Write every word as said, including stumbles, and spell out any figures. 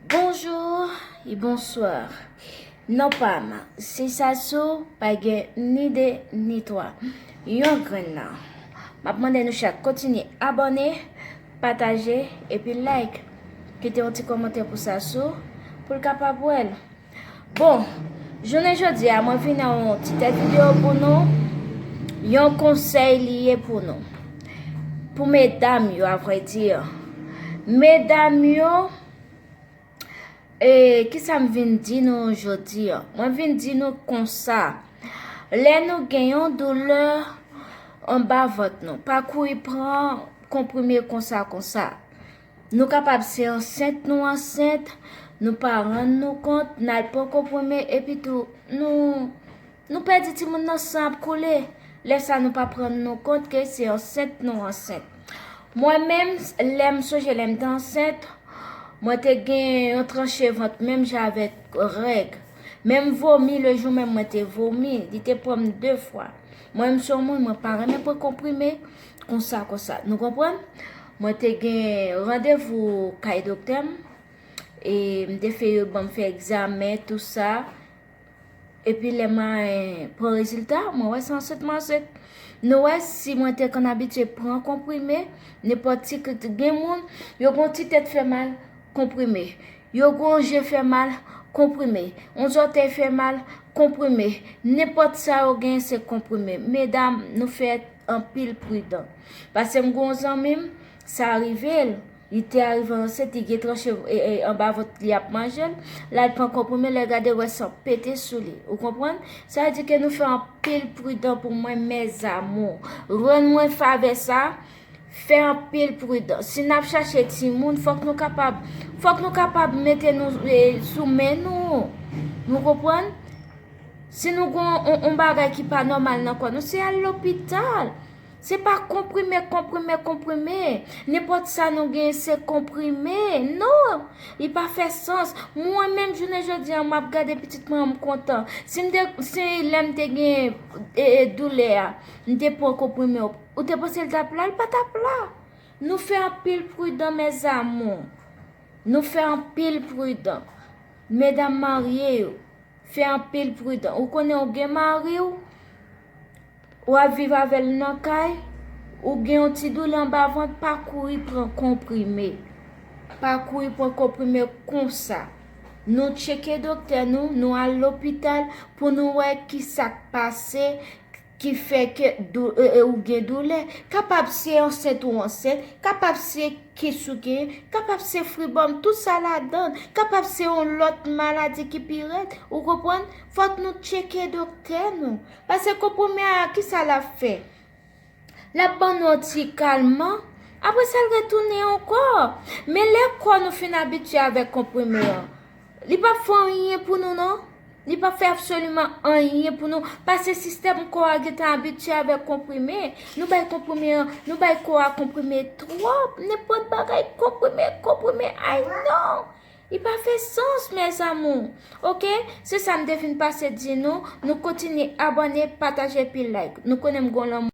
Bonjou e bonswa. Non pa m, se Sasou, pa gen ni de ni twa. Yon grenn nan. M ap mande nou chak kontinye abòne, pataje, epi like. Kite yon ti kòmantè pou Sasou, pou l kapab wè l. Bon, jounen jodi a, mwen vin ak yon ti tèt videyo pou nou. Yon konsèy li ye pou nou. Pou medam yo, avrèdi. Medam yo, e, kisa m vin di nou jodi a? Mwen vin di nou konsa. Lè nou gen yon doulè anba vant nou, pa kouri pran konprime konsa konsa. Nou kapab se ansent nou ansent, nou pa rann nou kont, n al pran konprime, epi tou, nou, nou pèdi timoun nan san ap koule. Lè sa nou pa rann nou kont ke se ansent nou ansent. Mwen menm, lè m sonje lè m te ansent, mwen te gen yon tranche vant menm jan avèk règ. Menm vomi, le jou menm mwen te vomi, li te pran m de fwa. Mwen menm se yon moun, mwen pa renmen pran konprime konsa konsa. Nou konprann? Mwen te gen randevou kay doktè m, e m te fè yo ban m fè egzamen, tou sa. Epi lè m al pran rezilta, mwen wè se ansent mwen ansent. Nou wè, si mwen te konn abitye pran konprime, nenpòt ti krik, gen moun, yo gon ti tèt fè mal, konprime. Yo gon je fè mal, konprime. Yon zòtèy fè mal, konprime. Nenpòt sa yo gen, se konprime. Medam, nou fè anpil pridan. Paske m gon zanmi m, sa rive l. Li te arive ansent, li gen tranche, e, e, anba vant li ap manje l. L al pran konprime, lè gade, wè san pete sou li. Ou konprann? Sa vle di ke nou fè anpil pridan pou mwen, mes amours. Rann mwen favè sa, fè anpil pridan. Si n ap chache timoun, fòk nou kapab, fòk nou kapab mete nou, e, sou men nou. Nou konprann? Si nou gon on, on bagay ki pa nòmal nan kò nou, se al lopital. Se pa konprime, konprime, konprime. Nenpòt sa nou gen, se konprime. Non, li pa fè sans. Mwen menm, jounen jodi a, m ap gade pitit mwen, m kontan. Si m te, si lè m te gen, e, e, doulè a, m te pran konprime, ou te panse l t ap la? L pa t ap la. Nou fè anpil pridan, mes amours. Nou fè anpil pridan. Medam marye yo, fè anpil pridan. Ou konnen ou gen mari w, w ap viv avè l nan kay, ou gen yon ti doulè anba vant, pa kouri pran konprime. Pa kouri pran konprime konsa. Nou tcheke doktè nou, nou al lopital pou nou wè ki sa k pase, ki fè ke dou-, e, e, ou gen doulè. Kapab se ansent ou ansent, kapab se kis ou gen, kapab se fribòm, tout sa ladan, kapab se yon lòt maladi ki pi rèd, ou konprann? Fòk nou tcheke doktè nou. Paske konprime a, kisa l ap fè? L ap ban nou yon ti kalman, apre sa l retounen ankò. Men lè kò nou fin abitye avèk konprime an, li p ap fè anyen pou nou non. Li p ap fè absoliman anyen pou nou, paske sistèm kò a gentan abitye avèk konprime. Nou bay konprime an, nou bay kò a konprime twòp. Nenpòt bagay konprime, konprime, ay non. Li pa fè sans, mes amours. Oke? Se sa m te vin pase di nou. Nou kontinye abòne, pataje, epi like. Nou konnen m gon lanmou.